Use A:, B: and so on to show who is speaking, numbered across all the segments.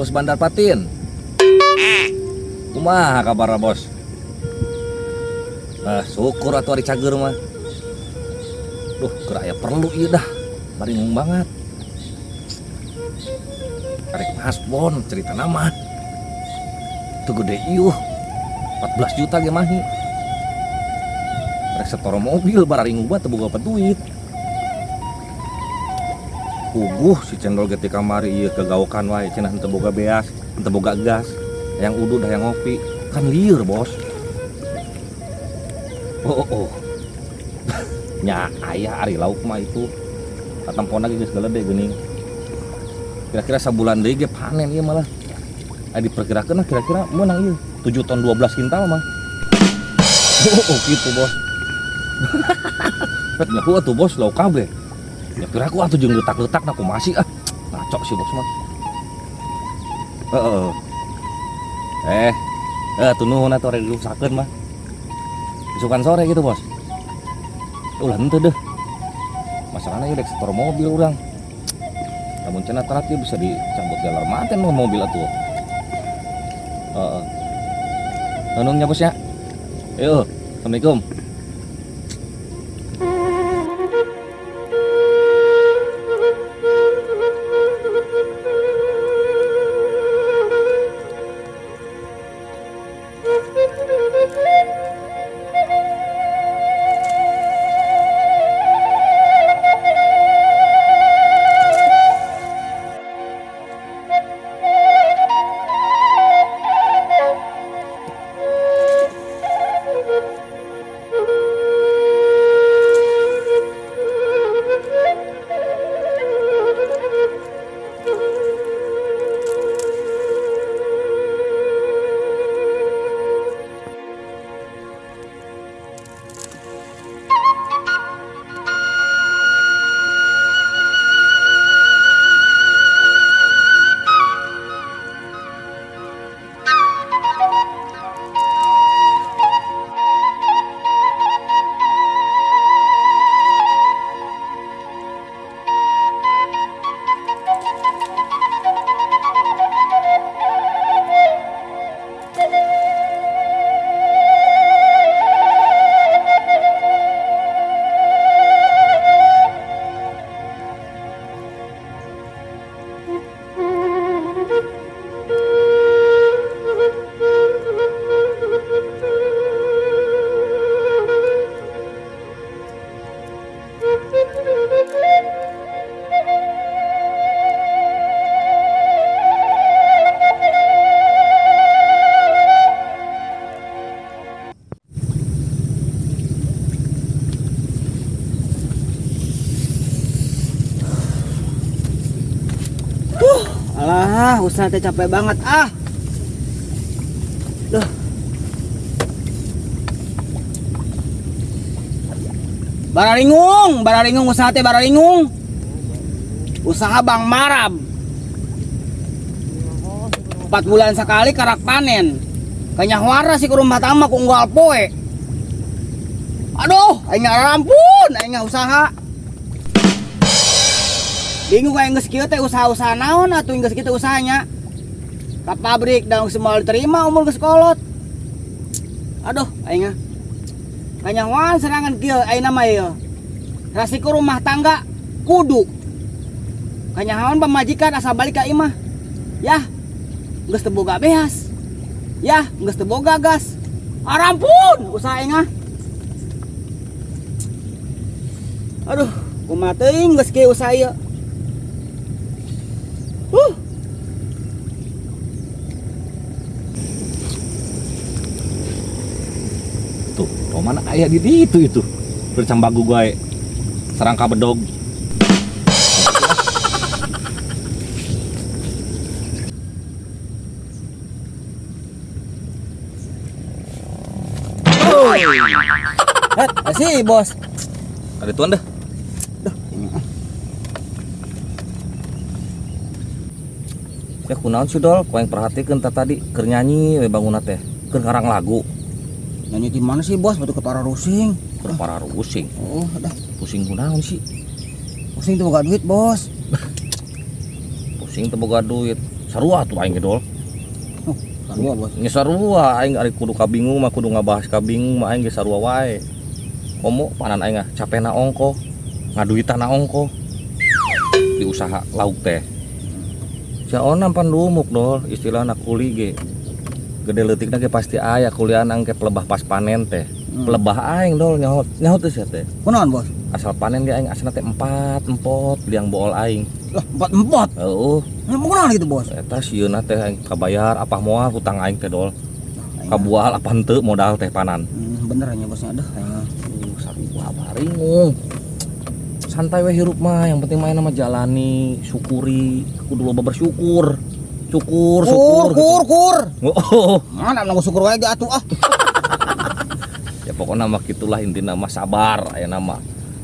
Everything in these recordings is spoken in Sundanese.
A: Bos Bandar Patin. Kumaha kabar bos? Ah, syukur atuh ari cager mah. Duh, keur aya perlu ieu dah. Baringung banget. Arek hasbon cerita nama. Tuh gede iuh. 14 juta ge mahi. Rek setoro mobil bararingung banget teu boga duit. Puguh si cendol ge ti kamari ieu kegawokan wae cenah henteu boga beas, henteu boga gas. Hayang udud, hayang ngopi. Kan lieur, Bos. Oh, oh, oh. Nya aya ari lauk mah itu. Katempona ge geus galede geuning. Kira-kira sabulan deui ge panen ieu malah. Aya diperkirakeun lah kira-kira meunang ieu 7 ton 12 kintal mah. Oh, oh, gitu, Bos. Pet nyaho atuh Bos lauk kabeh. Ya kira aku atuh jeung letak-letak na kumaha sih ah. Ngaco si Bos mah. Heeh. Tuh nuhun atuh rek dirusakeun mah. Isukan sore gitu, Bos. Ulah henteu deh. Masalahna ieu rek setor mobil urang. Lamun cenah telat ieu bisa dicabut galar maten mah mobil atuh. Heeh. Nuhun nya Bos ya. Yo, Assalamualaikum.
B: Alah, usaha teh capek banget ah. Duh. Bararingung, bararingung usaha teh bararingung. Usaha Bang Marab. 4 bulan sekali karak panen. Kanyahwara sih ke rumah tama ku unggal poe. Aduh, aing ngarampun, aing usaha. Bingung aing geus kieu teh usaha-usaha naon atuh geus kieu teh usahanya. Ka pabrik da semua diterima umur geus kolot. Aduh, aing kanyahoan serangan kieu ayeuna mah ieu. Rasiko rumah tangga kudu. Kanyahoan pamajikan asal balik ka imah. Yah, geus teu boga beas. Yah, geus teu boga gas. Arampun usaha aing ah. Aduh, kumaha teuing geus kieu usaha ieu.
A: Tuh, mana aya di ditu itu. Bercambagu gue serangka bedog.
B: Het, sih bos.
A: Ada tuan dah.
B: Duh, ini ah.
A: Ya kunaon sih dol, ku aing perhatikeun tah tadi keur nyanyi we bangunna teh, keur ngarang lagu.
B: Nyanyi di mana sih bos? Batu ke para rusing.
A: Ke para rusing.
B: Oh, dah.
A: Pusing kunaon sih?
B: Pusing tuh boga duit, bos.
A: Pusing tuh boga duit. Sarua tuh aing ge, Dol.
B: Oh, sarua, Bos.
A: Nya sarua aing ari kudu kabingung mah, kudu ngabahas kabingung mah aing ge sarua wae. Komo panan aing ah capena ongko, ngaduitana ongko. Di usaha lauk teh. Sia onam pan dumuk, Dol, istilahna kuli ge. Gede leutikna ge pasti aya kulian angke pelebah pas panen teh. Pelebah aing, Dol, nyaho nyaho teh sia teh.
B: Kunaon, Bos?
A: Asal panen ge aing asana teh empat empot liang bool aing.
B: Lah, empat empot.
A: Heeh.
B: Nah, kunaon gitu, Bos?
A: Eta sieuna teh aing kabayar apa moal hutang aing teh, Dol. Kabual apa henteu modal teh panan.
B: Bener nya bosnya aduh aing.
A: Sarua baringung. Santai we hirup mah, yang penting mah nama jalani, syukuri, kudu loba bersyukur. Syukur, syukur.
B: Kur, kur,
A: gitu.
B: kur.
A: Oh.
B: Mana nunggu syukur wae ge atuh ah.
A: Ya pokoknya mah gitulah intina mah sabar aya nama.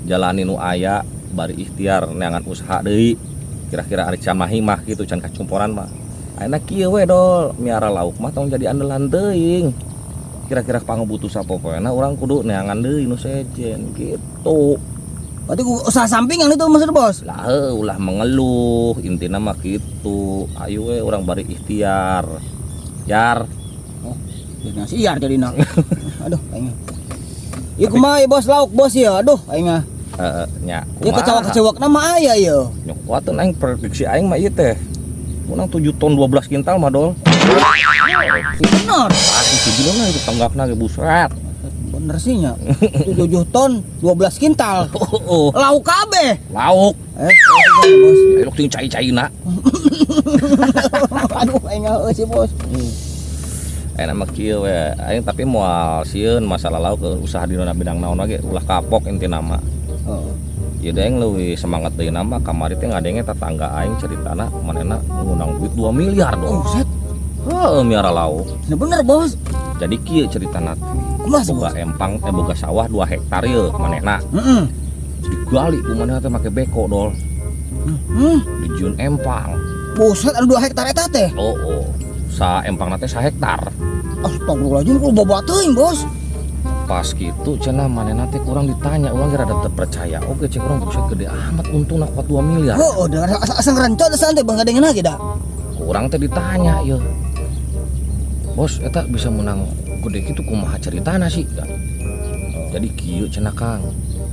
A: Jalani nu aya bari ikhtiar neangan usaha deui. Kira-kira ari can mahi mah kitu can kacumporan mah. Ayeuna kieu we, Dol, miara lauk mah tong jadi andalan teuing. Kira-kira pangabutuh sapopoena urang kudu neangan deui nu sejen gitu.
B: Berarti usaha sampingan itu maksud Bos?
A: Lah heuh, ulah mengeluh, intina mah kitu. Ayo we urang bari ikhtiar. Jar.
B: Oh, jadi nasi iar jadina. Aduh, aing. Ieu kumaha ieu, Bos, lauk Bos ya? Aduh, aing mah.
A: Heeh, nya
B: Ieu
A: kumaha?
B: kecewa-kecewakna mah aya ieu.
A: Nya kuateun aing prediksi aing mah ieu teh. Menang 7 ton 12 kintal mah, Dol.
B: Bener.
A: Pasti tujuh mah itu tenggakna ge buset.
B: Bener sih nya. 7 ton 12 kintal.
A: Oh, oh.
B: Lauk kabeh.
A: Lauk.
B: Bos.
A: Elok ting cai-caina.
B: Aduh, aing heueuh sih, Bos.
A: Enak mah kieu we. Aing tapi moal sieun masalah lauk ke usaha dina bidang naon ge ulah kapok intina mah.
B: Heeh.
A: Jadi aing leuwih semangat deui nama kamari teh ngadenge tetangga aing ceritana manehna ngundang duit 2 miliar dong.
B: Buset.
A: Heeh, miara lauk.
B: Nah, bener, Bos.
A: Jadi kieu ceritana teh.
B: Kumaha sih,
A: Boga
B: Bos?
A: empang boga sawah 2 hektar ye manehna.
B: Heeh.
A: Digali ku manehna teh make beko, Dol. Dijieun empang.
B: Buset, anu 2 hektar eta teh.
A: Oh, oh. Sa empangna teh sa hektar.
B: Astagfirullahaladzim, kudu boba teuing, Bos.
A: Pas gitu cenah manehna teh kurang ditanya, urang ge rada teu percaya. Oke, cek urang buset gede amat untungna kuat 2 miliar.
B: Heeh, dengar asa ngerencot asa teh bang ngadengeun ge da.
A: Kurang teh ditanya ye. Bos, eta bisa menang gede kitu kumaha ceritana sih? Jadi kieu cenah Kang.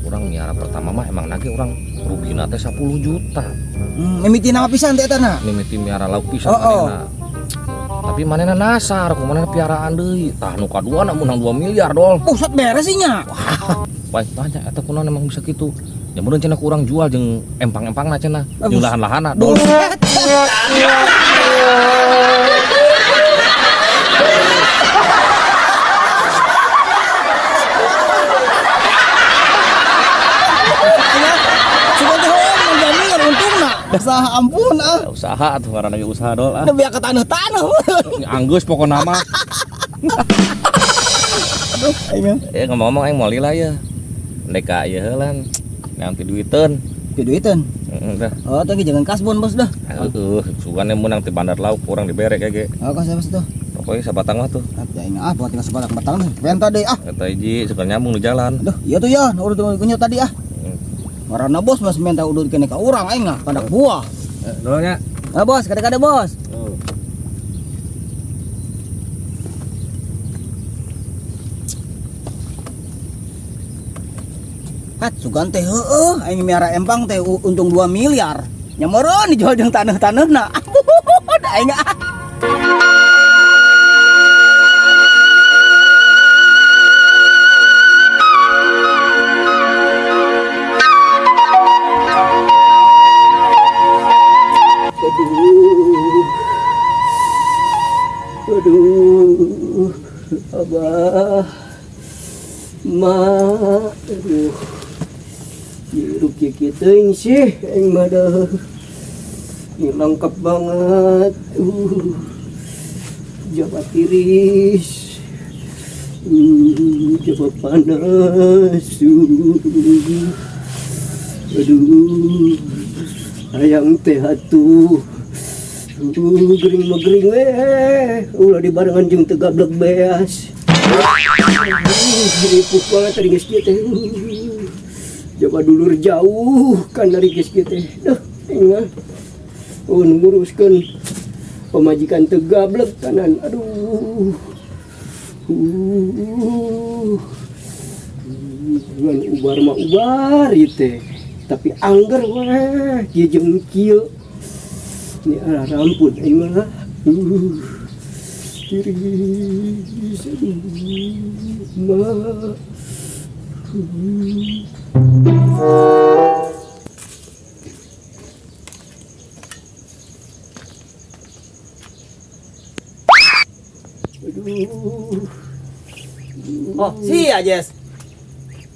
A: Urang miara pertama mah emang nage urang rugina teh 10 juta.
B: Mimiti nama pisan teh eta na.
A: Mimiti miara lauk pisan
B: Oh, oh.
A: manehna. Tapi manehna nasar, kumaha piaraan deui. Tah nu kadua na meunang 2 miliar, Dol.
B: Buset beres sih nya.
A: Wah, baik tanya eta kunaon emang bisa kitu. Ya mun cenah kurang jual jeung empang-empangna cenah, jeung lahan-lahanna, Dol.
B: Buset. Usaha ampun ah.
A: Usaha atuh ngaranna ge usaha, Dol ah.
B: Udah biar ke tanah-tanah.
A: Anggeus pokona mah.
B: Aduh, aing.
A: Ngomong-ngomong aing moal lila ya. Ndek ka ieu heula. Nanti duiteun.
B: Ti duiteun.
A: Heeh dah.
B: Oh, teh jangan kasbon, Bos dah.
A: Heeh, sugane meunang ti bandar lauk kurang dibere kayak ge.
B: Oh, kasih Bos tuh.
A: Pokoknya sabatang mah tuh.
B: Ah, aing ah, buat tinggal sabatang batang benta deui ah.
A: Eta hiji suka nyambung di jalan.
B: Aduh, iya tuh ya, urut kunyit tadi ah. Ngaranna Bos mas minta udut kene ka urang aing ah, kadak buah.
A: Dulu nya.
B: Ah, Bos, kade-kade Bos.
A: Oh.
B: Hat sugan teh heueuh aing miara empang teh untung 2 miliar. Nya meureun dijual jeung taneuh-taneuhna. Ampun aing ah. Aduh. Aduh. Abah. Ma, aduh. Hirup kieu teuing sih aing mah dah. Ini lengkap banget. Jaba tiris. Jaba panas. Aduh. Hayang teh atuh. Gering mah gering we. Ulah dibarengan jeung teu gablek beas. Ripuh banget tadi geus kieu teh. Jaba dulur jauh kan dari geus kieu teh. Duh, aing mah. Oh, nu nguruskeun
C: Pamajikan teu gablek kanan. Aduh. Ngan ubar mah ubar ieu teh. Tapi angger weh kieu jeung kieu. Ini arah rampun aing mah. Tiris aduh mah. Aduh.
B: Oh, sia Jess.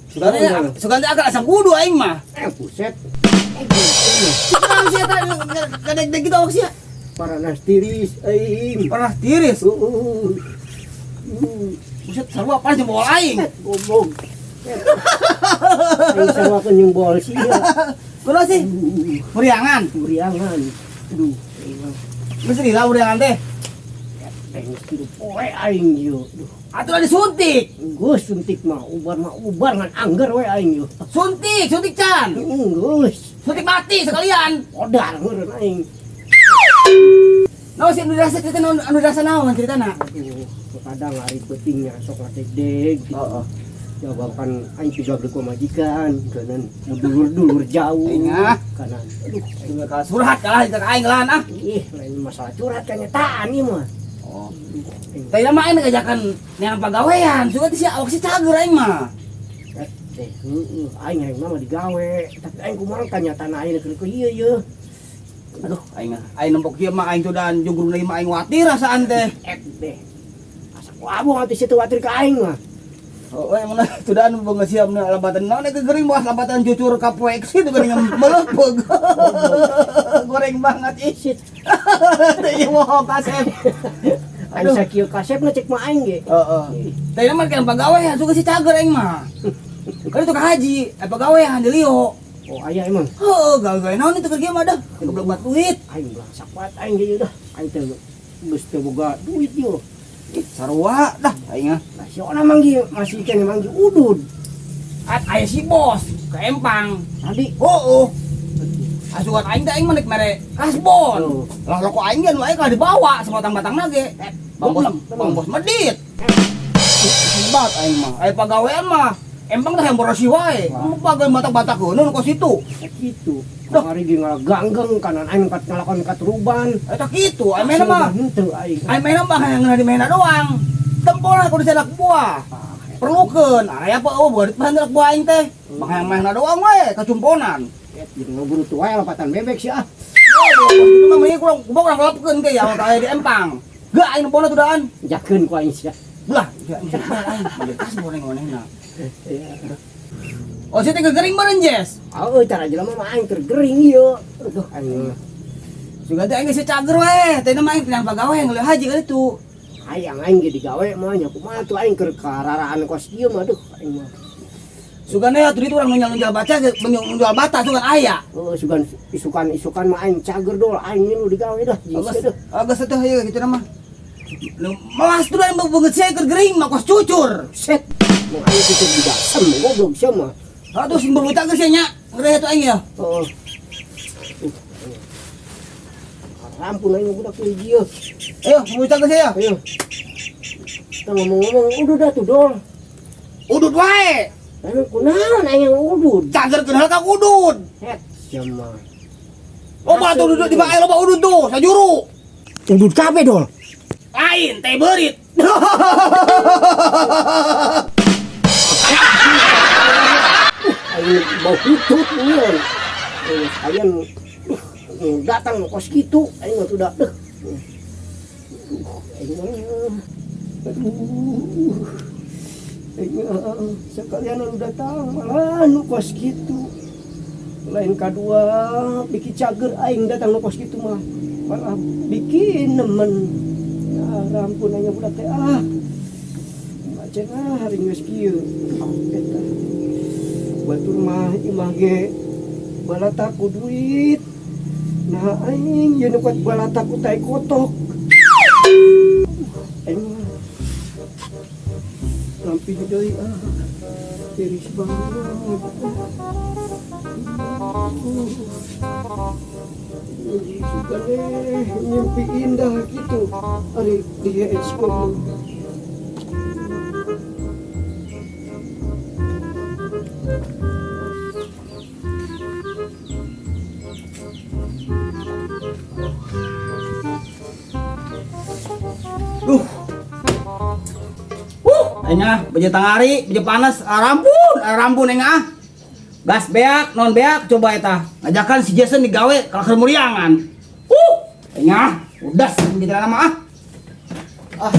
B: Sugante sugante akal asa kudu aing mah.
C: Eh, buset.
B: Sekarang sia tadi kadek-dek gitu awak sia.
C: Paranas tiris aing.
B: Pernah tiris.
C: Heeh.
B: Buset sarua panas jeung bol aing.
C: Goblok. Aing sawakeun jeung bol sia.
B: Kunaon sih? Muriangan.
C: Muriangan. Aduh, aing mah.
B: Geus lila muriangan teh.
C: Aing geus tilu poe aing ieu. Duh.
B: Atuh lah disuntik.
C: Geus suntik mah ubar ngan angger we aing ieu.
B: Suntik, suntik can.
C: Geus.
B: Suntik mati sekalian.
C: Modal meureun aing.
B: Naon sih anu dirasa cerita naon anu dirasa naon ceritana?
C: Aduh, kadang hari pentingnya sok ngadeg-deg gitu.
B: Heeh.
C: Jawaban aing tiga beli majikan, kanan dulur-dulur jauh.
B: Aing ah.
C: Kanan. Aduh, aing mah.
B: Kalah surhat kalah kita aing lah ah.
C: Ih, lain masalah curhat kenyataan ieu mah.
B: Oh.
C: Aduh, aing.
B: Tadi mah aing ngajakan neangan pagawean, suka teh sia awak si cager aing mah.
C: Eh, heueuh, aing aing mah digawe, tapi aing kumaha kenyataan aing keur ieu ieu.
B: Aduh, aing ah. Aing nempok kieu mah aing tudan junggrung deui mah aing watir rasaan teh.
C: Eh, deh. Asa ku abong atuh situ watir ka aing mah.
B: Oh, we mun tudan boga siap na labatan naon ge gering boas labatan cucur ka poe kitu geuning melepeug. Goreng banget ih.
C: Shit.
B: Teh ieu moho kasep.
C: Aing sakieu kasep ngecek mah aing ge.
B: Heeh. Teh mah kan pagawean suka si cager aing mah. Kan itu ka haji, pagawean di Lio.
C: Oh, aya emang.
B: Heeh, gawe-gawe naon itu keur kieu mah dah. Goblok buat duit.
C: Aing belangsak banget aing ge dah. Aing teh geus teu boga duit ieu.
B: Ih, sarua dah aing ah.
C: Lah si ona manggi masih keneh manggi udud.
B: At aya si bos ke Empang.
C: Tadi
B: Heeh. Asukan aing teh aing mah nek mere kasbon.
C: Oh.
B: Lah rokok aing ge nu aing kalah dibawa sebatang-batangna ge. Bang bos, bang bos medit. Hebat aing mah. Aya pagawean mah. Empang teh yang borosi wae. Pagawean batak-batak heuneun kos itu.
C: Kitu. Kamari ge ngalaganggeng kanan aing kat ngalakon katruban.
B: Eta kitu, aing mah mah.
C: Henteu aing.
B: Aing mah mah hayang ngeunah di mehna doang. Tempol kudu anak buah. Perlukeun, aya apa eueuh buat bahan anak buah aing teh. Mah hayang mehna doang we, kacumponan.
C: Jeung ngaburu tuh wae lapatan bebek sih ah.
B: Itu mah mending kurang kumaha urang lepkeun ge ya aya di Empang. Gak aing nempona tudaan.
C: Jakeun ku aing sia.
B: Belah, ya aing mah kasbon aing manehna.
C: Iya.
B: Oh, sia teh gering meureun, Jess.
C: Heueuh, cara jelema mah aing keur gering ieu. Aduh, aing.
B: Sugan teh aing geus cager we, teh mah aing pindah pagawe ngeuleuh haji ka ditu.
C: Hayang aing ge digawe mah nya kumaha tuh aing keur kararaan kos ieu mah aduh aing mah.
B: Sugan teh atuh ditu urang nunjal-nunjal baca ge nunjal bata sugan aya.
C: Heueuh, sugan isukan-isukan mah aing cager dol, aing nu digawe dah.
B: Geus, geus teh ieu kitu mah. Melas tuh aing beungeut sia keur gering mah kos cucur.
C: Set. Mun aing cucur digasem goblok sia mah.
B: Aduh sing belut geus sia nya. Ngereh atuh aing ya.
C: Heeh. Rampun aing budak hiji ieu.
B: Ayo, belut geus ya.
C: Ayo. Kita ngomong-ngomong udud dah tuh dol.
B: Udud wae.
C: Lalu kunaon aing yang udud?
B: Cager kenal ka udud.
C: Het, sia mah.
B: Loba tuh udud di bae loba udud tuh, sajuru.
C: Udud kabeh dol.
B: Lain teh beurit.
C: Aing bau hitut ieu. Aing datang kos kitu, aing mah sudah deh. Aing mah. Aduh. Aing sekalian anu datang malah nu kos kitu. Lain kadua bikin cager aing datang nu kos kitu mah. Malah bikin nemen. Ya rampun aing budak teh ah. Cenah hari geus kieu. Eta. Batur mah imah ge balata ku duit. Nah aing ye nu kuat balata ku tai kotok. Aing mah lampi deui ah. Tiris banget. Sugan eh mimpi indah gitu. Ari dihees goblok.
B: Duh. Aing ah, beje tangari, beje panas, arampun, arampun aing ah. Gas beak, non beak coba eta. Ngajakan si Jason digawe kalau keur muriangan. Aing ah, udah gitu nama ah. Ah.